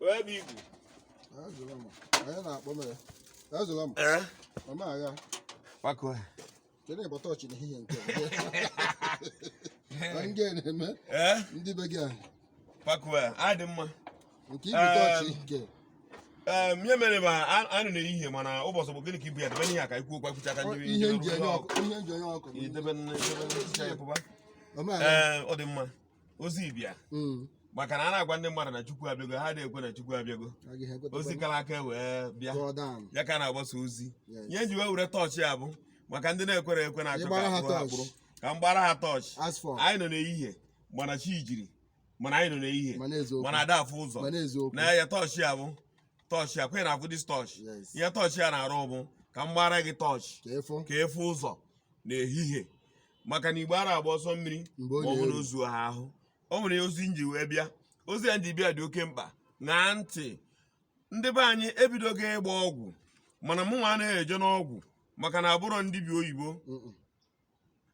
Ebe igwu. Azụla m. Anyị na-akpọ mere. Azụla m. Ee. Mama agha. Gbakọ. Kedu ịgba tọọchị n'ehihie nke a? Na ndị a na-eme Ee. ndị be gị a Gbakọ a dị mma. nke ibu tọọchị nke Ee, ihe mere ma anụ n'ehihie, mana ụbọchị bụ gịnị ka ibu ya debe n'ihe a ka ikwu okwu akwụcha aka ndị ihe nji enye ọkụ, ihe nji enye ọkụ. Idebe n'ihe ya pụba. Mama agha. Ee, ọ dị mma. Ozi bịa maka na a na-agwa ndị mmadụ na Chukwu abịago, ha na-ekwe na Chukwu abịago. Agaghị ekweta. Ozi kara aka wee bịa. Go down. Ya ka a na-agbasa ozi. Yes. Ihe nji wee were tọọchị a bụ maka ndị na-ekwere ekwe na-achọ ka Ịgbara ha akpụrụ ha tọọchị. akpụrụ ka m gbara ha tọọchị. As for Anyị nọ n'ehihie, mana chi jiri, mana anyị nọ n'ehihie, mana eziokwu. Mana ada afụ ụzọ. Mana eziokwu. Na ya tọọchị a bụ tọọchị a kwenye na afụ this tọọchị. Yes. Ihe tọọchị a na-arụ bụ ka m gbara gị tọọchị Ka ịfụ. ka efu ụzọ n'ehihie, maka na Igbo ara agba ọsọ mmiri Mgbe ọ ma ọ bụ na na-eru. ozu ha ahụ. O nwere ozi nji wee bịa. Ozi ya nji bịa dị oke mkpa. Ṅaa ntị. Ndị be anyị ebidogo ịgba ọgwụ, mana mụ nwa anaghị eje n'ọgwụ maka na abụrọ ndị bi oyibo.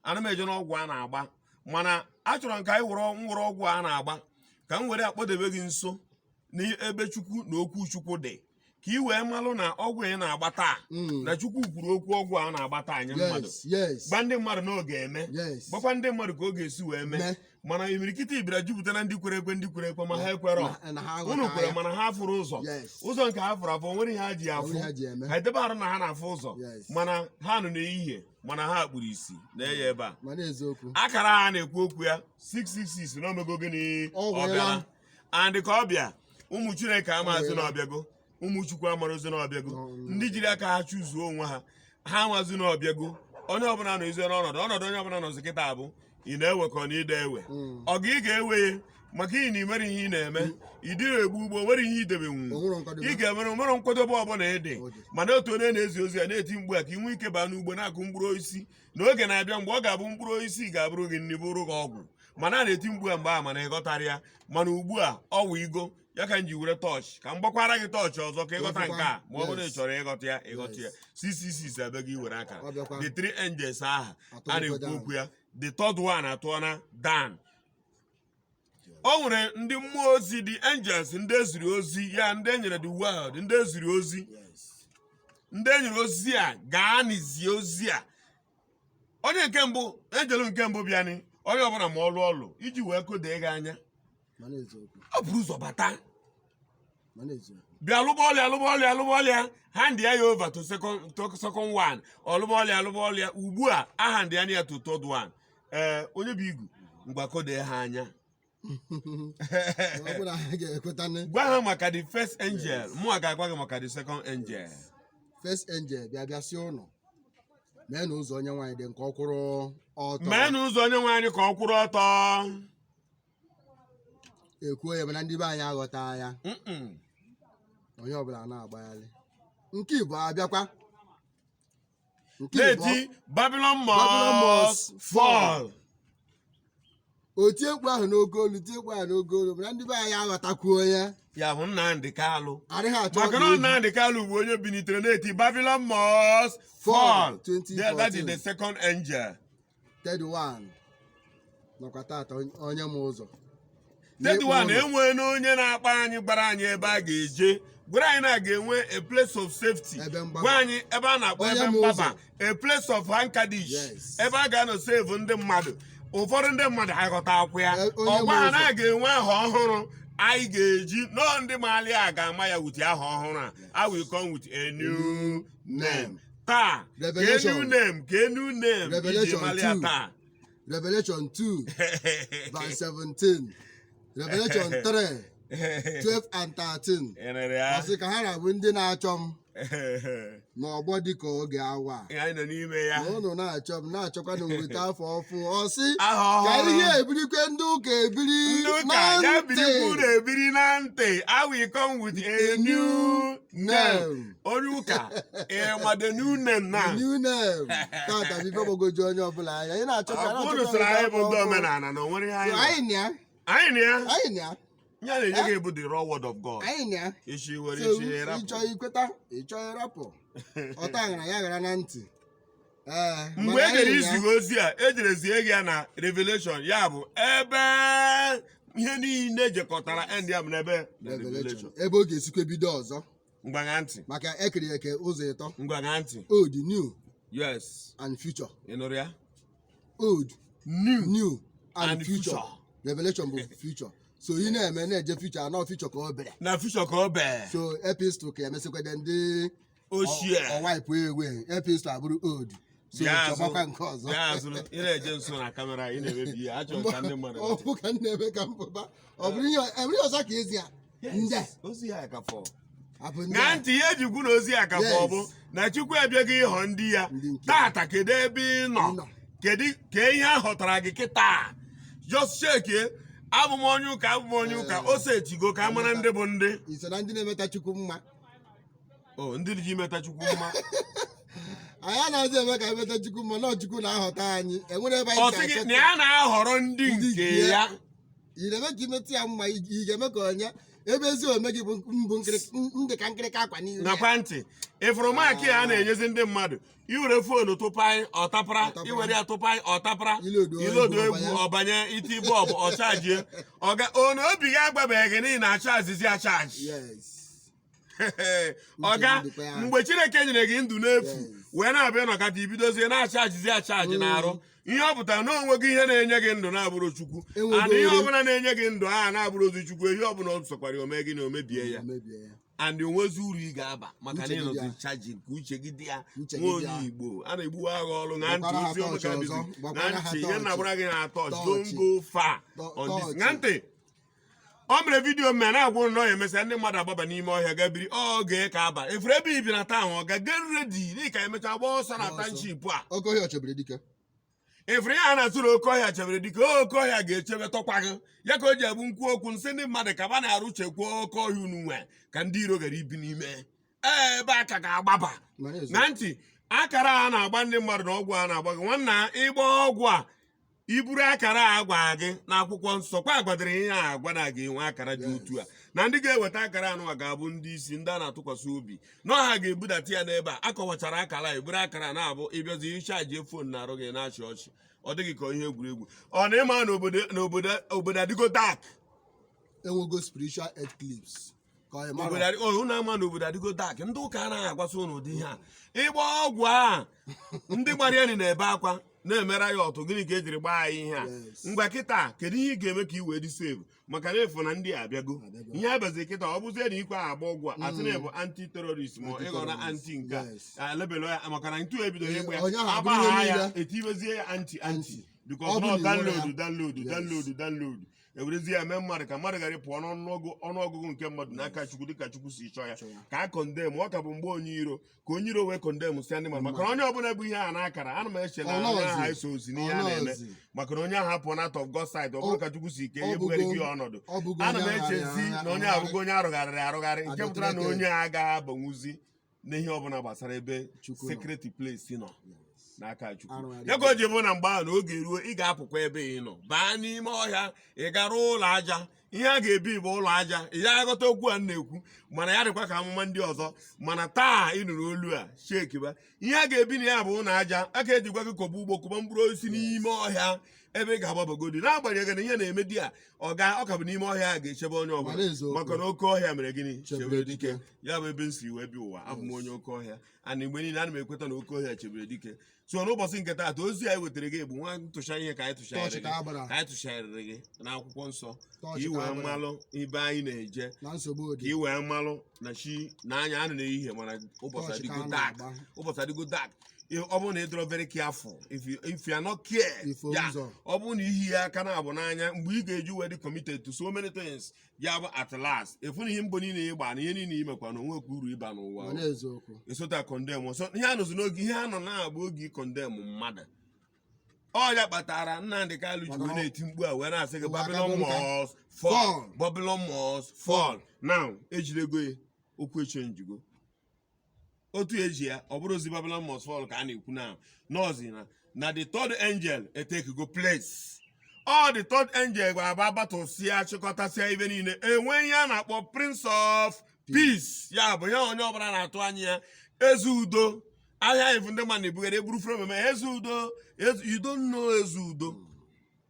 Ana m eje n'ọgwụ a na-agba, mana achọrọ m ka anyị were nwụrụ ọgwụ a na-agba ka m were akpọdebe gị nso n'ebe Chukwu na okwu Chukwu dị, ka ị wee malụ na ọgwụ ị na-agba taa na Chukwu kwuru okwu ọgwụ a na-agba taa nye mmadụ. Gba ndị mmadụ na ọ ga-eme. Gbakwa ndị mmadụ ka ọ ga-esi wee mee. Mee. Mana imirikiti bịara jupụta na ndị kwere ekwe, ndị kwere ekwe ma ha ekwerọ. Na ha Unu aghọta kwere ya. mana ha fụrụ ụzọ. Ụzọ nke ha fụrụ afụ, nwere ihe ha ji afụ. Onwe ha ji eme. Ha edebe arụ na ha na-afụ ụzọ. Mana ha nọ n'ehihie, mana ha kpuru isi na-eye ebe a. Mana eziokwu. Akara a na-ekwu okwu ya, 666, na omego gịnị? Ọ Ọ gwụla. bịara. And ka ọ bịa, ụmụ Chineke amazi Ọ na gwụla. ọbịago. Ụmụ Chukwu amarozi na ọbịago. No. Ndị jiri aka ha chụzuo onwe ha, ha amazi na ọbịago. Onye ọbụla nọ izo n'ọnọdụ ọnọdụ onye ọbụla nọzi kịta bụ ị na-ewe ka ọ na ide ewe. Ọ ga ị ga-ewe ya maka ihe na ị mere, ihe ị na-eme, ị dịrị egbu ugbo nwere ihe idebenwu. O nwere nkwadobe. Ị ga-emere nwere nkwadobe ọbụla ịdị. Ọ dị. Mana otu onye na-ezi ozi ya na-eti mkpu a ka ị nwee ike baa n'ugbo na-akụ mkpụrụ osisi, na oge na-abịa mgbe ọ ga-abụ mkpụrụ osisi ga-abụrụ gị nri, bụrụ gị ọgwụ. Mana a na-eti mkpu a mgbe a, mana ị ghọtara ya. Mana ugbu a ọ wụ igo ya ka m ji were tọọchị ka m gbakwara gị tọọchị ọzọ ka ịghọta nke a. Ma ọ bụrụ na ị chọrọ ịghọta ya, ịghọta ya. 666 abịa gị were akara. Ọ bịakwa. The three angels ahụ a Atụrụkwa na-ekwu down. okwu ya, the third one atụọna down. O nwere ndị mmụọ ozi, the angels, ndị eziri ozi ya, ndị enyere the world, ndị eziri ozi, ndị enyere ozi a gaa n'izie ozi a. Onye nke mbụ, angel nke mbụ bịanị, onye ọbụla ma ọlụ ọlụ iji wee kodee gị anya. Mana eziokwu. Ọ bụrụ ụzọ bata. Mana eziokwu. Bịa lụba ọlịa, lụba ọlịa, lụba ọlịa, hand ya over to second one. Ọlụba ọlịa, lụba ọlịa. Ugbu a a hand ya ya to third one. Ee, onye bụ igu ngwa kodee ha anya. Ma ọ bụrụ na ha ga-ekweta ne. Gwa ha maka the first angel, mụnwa ga-agwa gị maka the second angel. First angel bịa bịa si ụnụ mee na ụzọ onye nwaanyị dị nke ọ kwụrụ ọtọ. Mee na ụzọ onye nwe anyị ka ọ kwụrụ ọtọ. Ekwuo ya, mana ndị be anyị aghọta ya. Onye ọbụla na-agbagharị. Nke Igbo abịakwa, nke Igbo Na-eti Babylon Babylon must must fall. O tie mkpu ahụ n'oge olu, tie mkpu ahụ n'oge olu, mana ndị be anyị aghọtakwuo ya. Ya bụ Nnamdị Kalụ. Adịghị achọ Maka na egwu. Nnamdị Kalụ bụ onye bilitere na-eti "Babylon must fall." Fall, 2014. That is the second angel. Third one nọkwa tata, onye ma ụzọ. Third N'ịkpọ one ụlọ. enwee na onye na-akpa anyị, gbara anyị ebe a ga-eje, gwara anyị na a ga-enwe a place of safety. Ebe mgbaba. Gwa anyị ebe a na-akpọ Onye ebe ma mgbaba, ụzọ. a place of anchorage, ebe a ga-anọ save ndị mmadụ. Ụfọdụ ndị mmadụ aghọta akwụ ya. Onye Ọgwa ma ha ụzọ. na a ga-enwe aha ọhụrụ anyị ga-eji nọọ. Ndị maali a ga-ama ya with aha ọhụrụ a. I will come with a new name taa ka a Revelation. new name, ka a new name iji Revelation mali ya 2. taa. Revelation 2 verse 17, Revelation 3 12 and 13. Ị nụrụ ya? Ọ sị ka ha na-abụ ndị na-achọ m n'ọgbọ dịka oge awa a. Ihe anyị nọ n'ime ya. Na ụnụ na-achọ m, na-achọkwa na nweta afọ ọfụ, ọ sị aha ka ọhụrụ. ihe ebirikwe ndị ụka ebiri Ndị ụka na ya ntị. birikwu na-ebiri na ntị. I will come with a new name. Name. Onye ụka, ịma the new name na New name tata bụ ife gbagwoju onye ọbụla anya. Ị na-achọ ka unu na-achọ sịrị anyị bụ ndị ọfụ. omenala na o nwere ihe So, anyị anyị na ya. Anyị na ya. Anyị na ya. Ya na-enye gị bụ the raw word of God. Anyị na ya. Isi were So isi rapụ. ịchọ ikweta, ịchọ ịrapụ, ọta aghara ya ghara na ntị. Ee, Mgbe mana e jere anyị na ya. iziga ozi a, ejere zie gị ya na Revelation, ya bụ ebe Ihe niile jekọtara end ya bụ n'ebe na Revelation. Revelation. Ebe ọ ga-esikwa bido ọzọ. Ngwa ṅaa ntị. Maka ekere eke ụzọ ịtọ. Ngwa ṅaa ntị. Old, new and future. Ị nụrụ ya? Old, new new and, and future. future. Revelation bụ future, so ị na-eme na-eje future anọ, future ka ọ bere. Na future ka ọ bee. So epistle ka emesịkwado ndị ochie. Ọwaipụ ewe epistle abụrụ old, so Bịa azụ. chọbakwa nke ọzọ. Bịa azụ, ị na-eje nso na camera, ị na-emebi ihe achọrọ ka ndị mmadụ Ọ bụ ka m na-eme ka m pụba, ọ bụrụ ihe enwere ọzọ ka ezi ya ndị Ozi ya ka fọ. abụ ndị Ṅaa ntị, ihe eji kwu na ozi ya ka fọ bụ na Chukwu abịaghị ịghọ ndị ya. Ndị nke. Tata, kedu ebe ị nọ? Nọ. Kedu ka ihe a họtara gị kịta? Just chekie. Abụ m onye ụka, abụ m onye ụka. Ose etigo ka a mara ndị bụ ndị. Iso na ndị na-emeta Chukwu mma? O ndị ji meta Chukwu mma. Anyị anaghịzi eme ka emeta Chukwu mma na Chukwu na-ahọta anyị. Enwere ebe Ọ anyị sị si gị achọta. na ya na-ahọrọ ndị Ndị nke nke ya. ya. Ị na-eme ka imetụ ya mma, ị ga-eme ka onye ebe ezi omume gị bụ mbụ ndị ka nkịrịka akwa n'ihu ya. Nakwa ntị, ịfụrụ mark a na-enyezi ndị mmadụ, iwere phone tụpaị, ọtapara. Ọtapara. Iwere ya tụpaị, ọtapara. Ilodo ilodo egwu. Egwu ọbanye, iti bọọbụ, ọchajie ọga ona obi gị agbabeghị gị n'ihi na achajizi achaji. Ọga, dịkwa ya. Mgbe Chineke nyere gị ndụ n'efu wee na-abịa nọkata, ibidozie na-achajizi achaji n'arụ, ihe ọ pụtara na onwe gị, ihe na-enye gị ndụ na-abụrụ Chukwu. Enwego And ihe ore. ọbụla na-enye gị ndụ aha na-abụrụ ozi Chukwu, ihe ọbụla ọ sọkwara ome gị na omebie ya. Mebie ya. And onwezi uru ị ga-aba maka na Uche gị dị ịnọzi ya. charging ka uche gị dị ya. Uche Nwa gị dị onye ya. Igbo a na-egbuwa agha ọrụ na ntị. Gbakwara ha Ozi ọma ka tọọchị bizi ọzọ. na Gbakwara ha ntị ihe tọọchị. na-agbara gị na tọọchị. Tọọchị. Don't go far on this. Tọọchị. Na ntị, o mere video mme na-agwụ nnọọ ya, emesịa ndị mmadụ agbaba n'ime ọhịa ga biri oge ka aba efere ebe ibi na taa ọ ga get ready n'ihi ka emechaa gbaa ọsọ na Gbaa ọsọ. township a. Oke ọhịa chebere dike. Efere ya na-atụ na oke ọhịa chebere dike, oke ọhịa ga-echebe tọkwa gị. Ya ka o ji ebu nkwu okwu nsị ndị mmadụ ka ba na-arụ chekwaa oke ọhịa unu nwe, ka ndị iro gara ibi n'ime ebe aka ga-agbaba. Mana ezo. Na ntị, akara a na-agba ndị mmadụ na ọgwụ a na-agba gị, nwanna, ịgba ọgwụ a, iburu akara a gwa gị n'akwụkwọ nsọ kwa agwadoro ihe a agwa na ga-enwe akara dị otu a, na ndị ga-eweta akara anụwa ga-abụ ndị isi, ndị a na-atụkwasị obi na ọha ga-ebudata ya n'ebe a akọwachara akara a. Eburu akara na-abụ ịbịazi ịchaji phone na arụ gị na-achị ọchị, ọ dịghị ka ihe egwuregwu. Ọ na ịma n'obodo n'obodo obodo adịgo dark. Enwego spiritual eclipse ka ọ Obodo mara. Unu ama na obodo adịgo dark. Ndị ụka anaghị agwasị ụnụ ụdị ihe a. Ịgba ọgwụ a, ndị gbara ya na-ebe akwa na-emere ya ọtụ. Gịnị ka ejiri gbaa anyị ihe a? Ngwa, kịta, kedu ihe ị ga-eme ka ị wee dị save? Maka na efu na ndị a abịago. Abịago. Ihe abazi kịta, ọ bụzie na ikwe agba ọgwụ a, asị na bụ anti terrorist ma ịghọ na anti nke a alebelo ya, maka na ntu ebido ịgba ya. Onye ahụ abụrụ ihe agbagha ya, niile. etibezie ya anti anti Anti. because Ọ bụ nọ na iwu ya. download, download, download, download, ewerezie ya mee mmadụ ka mmadụ ghara ịpụọ n'ọnụọgụ ọnụọgụgụ nke mmadụ n'aka Chukwu dịka Chukwu si chọọ ya. Chọọ ya. Ka a condemn ọ ka bụ mgbe onye iro, ka onye iro wee condemn si ndị mmadụ, maka na onye ọbụla bụ ihe a na-akara ana m eche na onye Ọnọzi. ahụ eso ozi n'ihe a na-eme. Ọnọzi. Maka na onye ahụ apụọ na out of God's side, ọ bụrụ ka Chukwu si kee Ọ ihe bụgo- bugharị gị ọnọdụ. Ọ bụgo Ana m onye echezi na onye abụgo onye arụgharịrị arụgharị, nke pụtara na onye a agaghị abanwuzi n'ihe ọbụla gbasara ebe Chukwu nọ. secret place nọ n'aka Chukwu. Arụgharị. Ya ka o ji bụ na mgbe ahụ na oge ruo, ị ga-apụkwa ebe ị nọ baa n'ime ọhịa, ị gara ụlọ aja. Ihe a ga-ebi bụ ụlọ aja. Ị ya aghọta okwu a m na-ekwu, mana ya dịkwa ka amụma ndị ọzọ. Mana taa ị nụrụ olu a, shekiba ihe a ga-ebi na ya bụ ụlọ aja. A ka ejikwa gị kọba ugbo, kụba mkpụrụ osisi n'ime ọhịa ebe ị ga-agbabagodi, n'agbanyeghị na ihe na-eme di a ọ ga ọ ka bụ n'ime ọhịa a ga-echebe onye ọbụla. Mana eziokwu. Maka na oke ọhịa mere gịnị? Chebere Chebere dike. dike. Ya bụ ebe m si wee bịa ụwa. Abụ m onye oke ọhịa, ana mgbe niile ana m ekweta na oke ọhịa chebere dike. So n'ụbọchị nke taata, ozi anyị wetara gị bụ nwa ntụcha ihe ka anyị tụchagharịrị Tọọchị ka gị a gbara. ka anyị tụchagharịrị gị n'akwụkwọ nsọ, ka Tọọchị ị ka wee a gbara. malụ ibe anyị na-eje, Na nsogbu ka dị. ị wee malụ na chi na anya anụ n'ehihie, mana ụbọchị Tọọchị ka adịgo a dark. na-agba. Ụbọchị adịgo dark. Ọ bụrụ na ị dọrọ very careful, if you are not care Ifo ya ụzọ. ọ bụrụ na ihi ya aka na-abụ n'anya mgbe ị ga-eji wee dị committed to so many things, ya bụ at last efu na ihe mbọ niile ị gba na ihe niile ị mekwa na onwekwa uru ịba n'ụwa. Mana eziokwu. Esota condemn so ihe a nọzi n'oge ihe a nọ na-agba oge condemn mmadụ. Ọ ya kpatara Nnamdị Kanu ji wee na-eti mkpu a wee na-asị gị Ụwa Babylon akago nka. must fall. Fall. Babylon must fall. Now ejidego ya, okwu echenjigo otu eji ya. Ọ bụrụ ozi Babylon must fall ka a na-ekwu na nọọsụ na the third angel etekego place. Ọ the third angel ga-aba batụsịa, chịkọtasịa ibe niile, enwe ihe a na-akpọ Prince of Peace. Ya bụ ihe onye ọbụla na-atụ anya ya, eze udo. Ahịa ifu ndị mmadụ na-ebugharị eburu from eme eze udo. You don't know eze udo.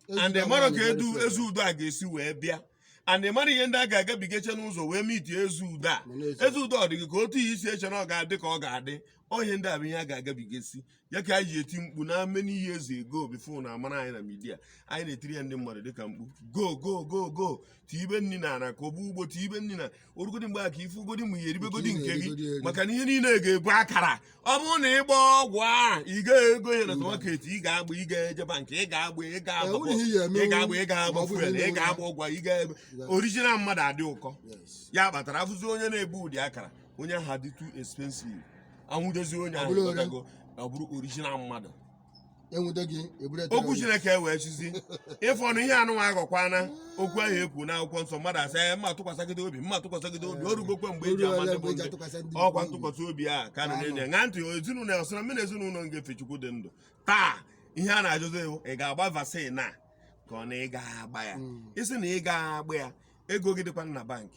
And Eze mara udo ka ahụ edu very eze udo a ga-esi wee bịa, and mara ihe ndị a ga-agabigacha n'ụzọ wee mitie eze udo a. Mana eze- Eze udo ọ dị gị ka otu ihe isi eche na ọ ga-adị ka ọ ga-adị. Ọ ihe ndị a bụ ihe a ga-agabigesi ya ka anyị ji eti mkpu na many years ago before na amara anyị na media. Anyị na-etiri ya ndị mmadụ dịka mkpu, go, go, go, go, tiibe nni na ana ka ọbụ ugbo, tiibe nni na orugodi mgbe a ka ife ugodi ma ihe eribegodi Nke ị nke gị. na-erigodi eri. Maka na ihe niile ga-ebu akara. Ọ bụrụ na ịgba ọgwụ a, ị ga-ego ihe na supermarket, ị ga-agba, ị ga-eje bank, ị ga-agba, ị ga-agba Enwere ihe ị ga-emenwu ị ga-agba, ị ga-agba ma ọ bụrụ fuel, na ị ị ga-agba ọgwụ, ị ga-ebe original mmadụ adị ụkọ. Ya kpatara afụzi onye na-ebu ụdị akara, onye ahụ adị too expensive, anwụdozi onye ahụ. Ọ bụrụ ore. Ịghọtago? Ọ bụrụ original mmadụ. Enwude gị, eburu Okwu Chineke wee chizi ịfọnụ ihe anụnwa aghọkwana okwu ahụ ekwu n'akwụkwọ nsọ. Mmadụ asị ya, mma tụkwasagide obi, mma tụkwasagide obi, o rugokwe mgbe eji ama ndị bụ ndị ọkwa ntụkwasị obi a ka nọ na-enye ṅaa ntị. Ezinụlọ ya ọsịna mmiri, ezinụlọ ngefe Chukwu dị ndụ taa. Ihe a na-ajụzi iwu, ị ga-agba vaccine a ka ọ na ị ga-agba ya? Isi na ị ga-agba ya, ego gị dịkwa na bank,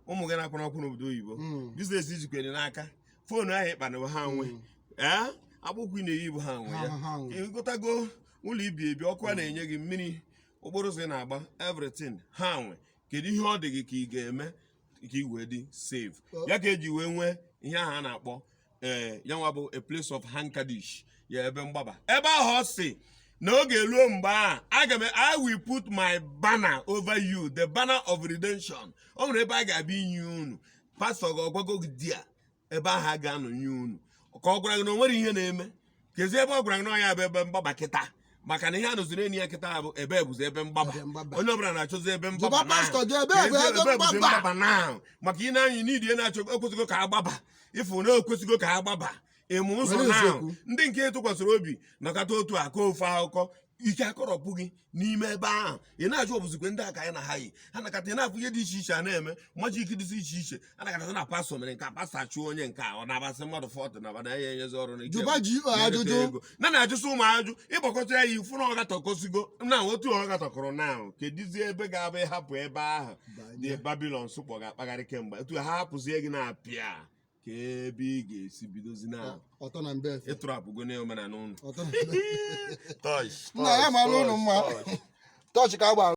ụmụ gị na-akwụ n'ọkwụ n'obodo oyibo, business ijikwere n'aka, phone ahụ ịkpana ha nwe, ee, akpụkpọ ị na-eyi bụ ha nwe ya. Ha nwe. Ịgotago ụlọ ibi ebi, ọkụ a na-enye gị, mmiri okporo ụzọ ị na-agba, everything ha nwe. Kedu ihe ọ dị gị ka ị ga-eme ka ị wee dị safe? Ya ka eji wee nwee ihe ahụ a na-akpọ, ee, ya nwa bụ a place of handkerchief, ya ebe mgbaba. Ebe ahụ ọ sị na oge ruo mgbe a aga m, I will put my banner over you, the banner of redemption. O nwere ebe a ga-abịa inye unu. Pastọ ga-ọgwago gị di a ebe ahụ a ga-anọ nye unu, ka ọ gwara gị na o nwere ihe na-eme. Kezie ebe ọ gwara gị na ọ ya bụ ebe mgbaba kịta, maka na ihe a nụziri enyi ya kịta bụ ebe bụzi ebe mgbaba. Ebe mgbaba. Onye ọbụla na-achọzi ebe mgbaba Jụba na. pastọ gị, ebe bụ Kezie ebe bụzi mgbaba? Mgbaba na maka ị na-anya n'idi na-achọ ekwesịgo ka agbaba ịfụ na ekwesịgo ka agbaba ịmụ ụzọ Were na eziokwu. Ndị nke tụkwasịrị obi nọkọta otu aka ofe akụkọ ike akọrọpụ gị n'ime ebe ahụ ị na-ajụ ọbụzikwe ndị aka anyị na ha yi ha nakọta. Ị na-afụ ihe dị iche iche a na-eme, majik dịsị iche iche a nakọta na pastọ mere nke a, pastọ achụọ onye nke a, ọ na-abasị mmadụ 40 na abana ya enyezi ọrụ n'ike. Jụba ji na-erete ajụjụ. Ego na na-ajụsị ụmụ ajụ ịgbakọta ya ifu na ọ gatọkọsigo na otu ọ gatọkọrọ na kedizie ebe ga-abụ ịhapụ ebe ahụ dị Babilọn sụkpọ ga-akpagharị kemgbe etu ha hapụzie gị na-apịa ka ebe ị ga-esi bidozi na Ọtọ na mbe efe. Ịtụrụ apụgo na omenala ụnụ. Ọtọ na mbe. Touch. Nna ya mara ụnụ mma. Tọọchị ka a gbara.